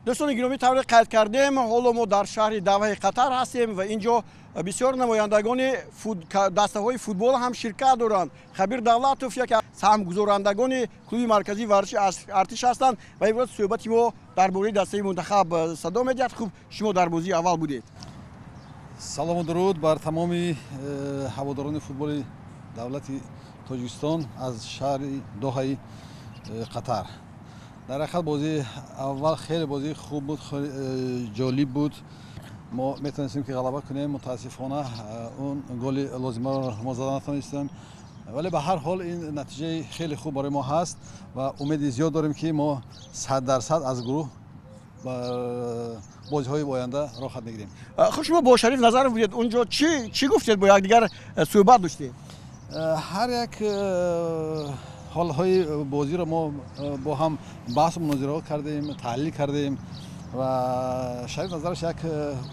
Дӯстони гиромӣ, тавре қайд кардем, ҳоло мо дар шаҳри Давҳаи Қатар ҳастем ва ин ҷо бисёр намояндагони дастаҳои футбол ҳам ширкат доранд. Хабир Давлатов яке аз саҳмгузорандагони клуби марказии варзиши Артиш ҳастанд ва имрӯз суҳбати мо дар бораи дастаи мунтахаб садо медиҳад. Хуб, шумо дар бозии аввал будед. Салому дуруд бар тамоми ҳаводорони футболи давлати Тоҷикистон аз шаҳри Доҳаи Қатар. Дар ҳақиқат, бозии аввал хеле бозии хуб буд, ҷолиб буд. Мо метавонистем, ки ғалаба кунем. Мутаассифона, он голи лозимаро мо зада натавонистем, вале ба ҳар ҳол ин натиҷаи хеле хуб барои мо ҳаст ва умеди зиёд дорем, ки мо 100% аз гурӯҳ ба бозиҳои оянда роҳхат мегирем. Хуб, шумо бо Шариф Назаров будед он ҷо, чӣ гуфтед, бо якдигар суҳбат доштед? Ҳар як ҳолҳои бозиро мо бо ҳам баҳсу мунозираҳо кардем, таҳлил кардем ва Шариф Назаров як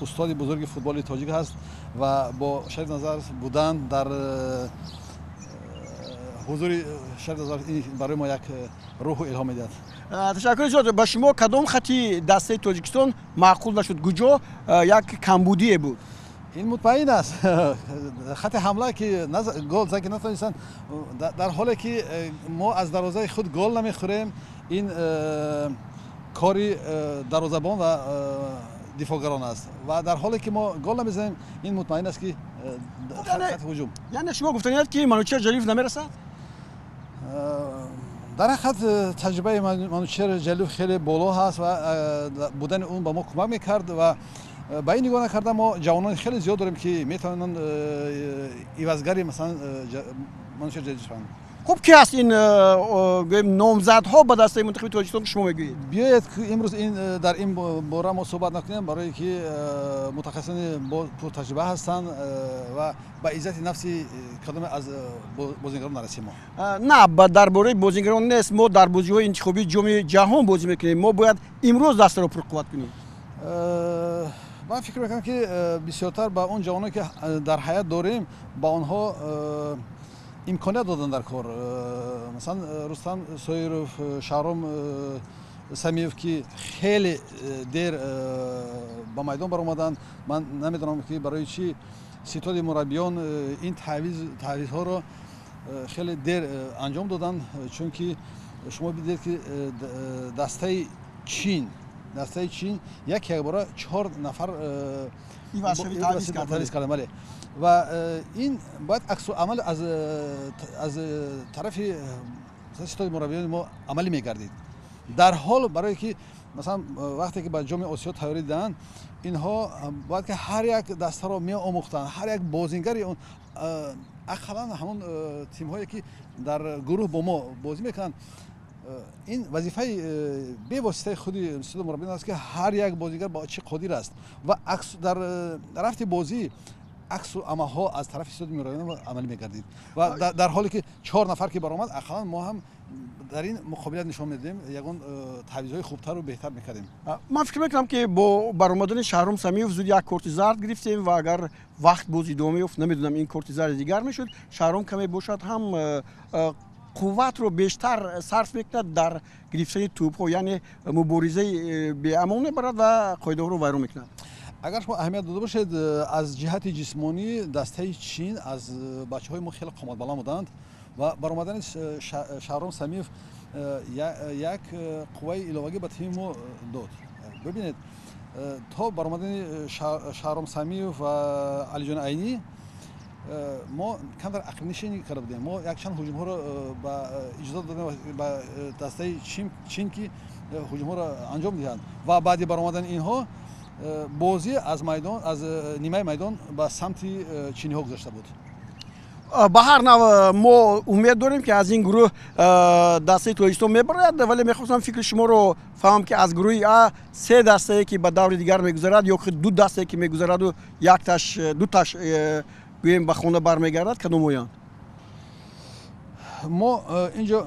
устоди бузурги футболи тоҷик ҳаст ва бо Шариф Назаров будан, дар ҳузури Шариф Назаров, ин барои мо як рӯҳу илҳом медиҳад. Ташаккури зиёд ба шумо. Кадом хати дастаи Тоҷикистон маъқул нашуд, куҷо як камбудие буд? Ин мутмаин аст, хати ҳамла, ки гол зада натавонистанд, дар ҳоле ки мо аз дарвозаи худ гол намехӯрем. Ин кори дарвозабон ва дифоъгарон аст ва дар ҳоле ки мо гол намезанем, ин мутмаин аст, ки хати ҳуҷум. Яъне шумо гуфтаният, ки Манучер Ҷалилов намерасад? Дар ҳақиқат, таҷрибаи Манучер Ҷалилов хеле боло ҳаст ва будани ӯ ба мо кӯмак мекард. Ва ба ин нигоҳ накарда, мо ҷавонони хеле зиёд дорем, ки метавонанд ивазгари, масалан, Манучер Ҷалилов шаванд. Хуб, ки ҳаст ин, гӯем, номзадҳо ба дастаи мунтахаби Тоҷикистон, ки шумо мегӯед? Биёед, имрӯз дар ин бора мо суҳбат накунем, барое ки мутахассисони пуртаҷриба ҳастанд ва ба иззати нафси кадоме аз бозигарон нарасем мо. На, дар бораи бозигарон нест. Мо дар бозиҳои интихобии Ҷоми Ҷаҳон бозӣ мекунем, мо бояд имрӯз дастаро пурқувват кунем. Ман фикр мекунам, ки бисёртар ба он ҷавононе, ки дар ҳайат дорем, ба онҳо имконият додан дар кор. Масалан, Рустам Соиров, Шаҳром Самиев, ки хеле дер ба майдон баромаданд. Ман намедонам, ки барои чӣ ситоди мураббиён ин тавизҳоро хеле дер анҷом доданд, чунки шумо бидед, ки дастаи Чин як якбора чор нафар тавиз карданд. Бале, ва ин бояд аксуламал аз тарафи ситоди мураббиёни мо амалӣ мегардид дар ҳол, барое ки, масалан, вақте ки ба Ҷоми Осиё тайёрӣ диданд, инҳо бояд ки ҳар як дастаро меомӯхтанд, ҳар як бозингари он, ақаллан ҳамон тимҳое, ки дар гурӯҳ бо мо бозӣ мекунанд. Ин вазифаи бевоситаи худи ситоди мураббиён аст, ки ҳар як бозингар ба чӣ қодир аст ва дар рафти бозӣ аксу амалҳо аз тарафи ситоди мураббиён амалӣ мегардид. Ва дар ҳоле ки чор нафар ки баромад, ақаллан мо ҳам дар ин муқобилият нишон медодем, ягон тавизҳои хубтару беҳтар мекардем. Ман фикр мекунам, ки бо баромадани Шаҳром Самиев зуд як корти зард гирифтем ва агар вақт боз идома меёфт, намедонам, ин корти зарди дигар мешуд. Шаҳром каме бошад ҳам қувватро бештар сарф мекунад дар гирифтани тӯбҳо, яъне муборизаи беамон мебарад ва қоидаҳоро вайрон мекунад. Агар шумо аҳамият дода бошед, аз ҷиҳати ҷисмонӣ дастаи Чин аз бачаҳои мо хеле қоматбаланд буданд ва баромадани Шаҳром Самиев як қувваи иловагӣ ба тими мо дод. Бибинед, то баромадани Шаҳром Самиев ва Алиҷон Айнӣ мо камтар ақибнишинӣ карда будем. Мо якчанд ҳуҷумҳоро ба иҷозат додем ба дастаи Чин, ки ҳуҷумҳоро анҷом диҳанд, ва баъди баромадани инҳо бозӣ аз майдон, аз нимаи майдон ба самти чиниҳо гузашта буд. Ба ҳар нав, мо умед дорем, ки аз ин гурӯҳ дастаи Тоҷикистон мебарад, вале мехостам фикри шуморо фаҳмам, ки аз гурӯҳи А се дастае, ки ба даври дигар мегузарад, ё ду дастае, ки мегузараду якташ, дуташ, гӯем, ба хона бармегардад, кадомоянд? Мо инҷо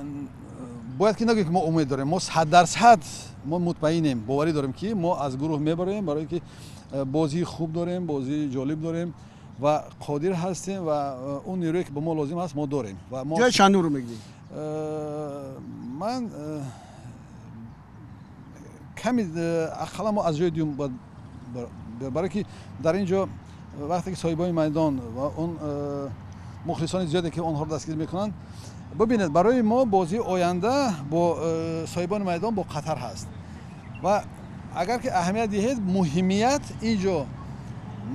бояд ки нагӯем, ки мо умед дорем. Мо 100% мо мутмаинем, боварӣ дорем, ки мо аз гурӯҳ мебароем, барое ки бозии хуб дорем, бозии ҷолиб дорем ва қодир ҳастем ва он нерӯе, ки ба мо лозим аст, мо дорем. Ва мо ҷои чандумро мегирем? Ман Ками ақаллан мо аз ҷои дуюм бояд, барое ки дар ин ҷо вақте ки соҳибони майдон ва он мухлисони зиёде, ки онҳоро дастгирӣ мекунанд. Бибинед, барои мо бозии оянда бо соҳибони майдон, бо Қатар ҳаст. Ва агар ки аҳамият диҳед, муҳимият ин ҷо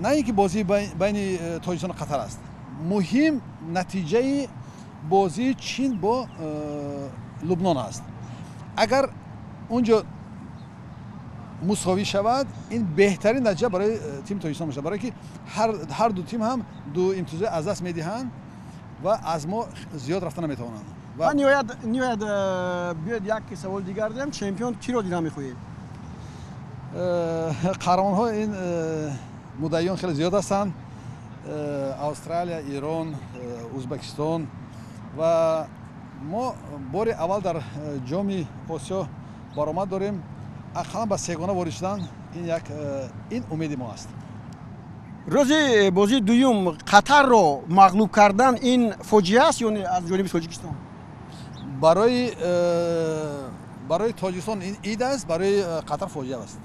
на ин ки бозии байни Тоҷикистону Қатар аст, муҳим натиҷаи бозии Чин бо Лубнон аст. Агар он ҷо мусовӣ шавад, ин беҳтарин натиҷа барои тими Тоҷикистон мешавад, барое ки ҳар ду тим ҳам ду имтиёзо аз даст медиҳанд ва аз мо зиёд рафта наметавонанд. Ва ниҳоят, биёед, як саволи дигар дорем: чемпион киро дида мехоҳед? Қаҳрамонҳо, ин муддаиён хеле зиёд ҳастанд: Австралия, Ирон, Узбекистон. Ва мо бори аввал дар Ҷоми Осиё баромад дорем. Ақаллан ба сегона ворид шудан, ин як ин умеди мо аст. Рӯзи бозии дуюм Қатарро мағлуб кардан, ин фоҷиа аст ё не аз ҷониби Тоҷикистон? Барои Тоҷикистон ин ид аст, барои Қатар фоҷиа аст.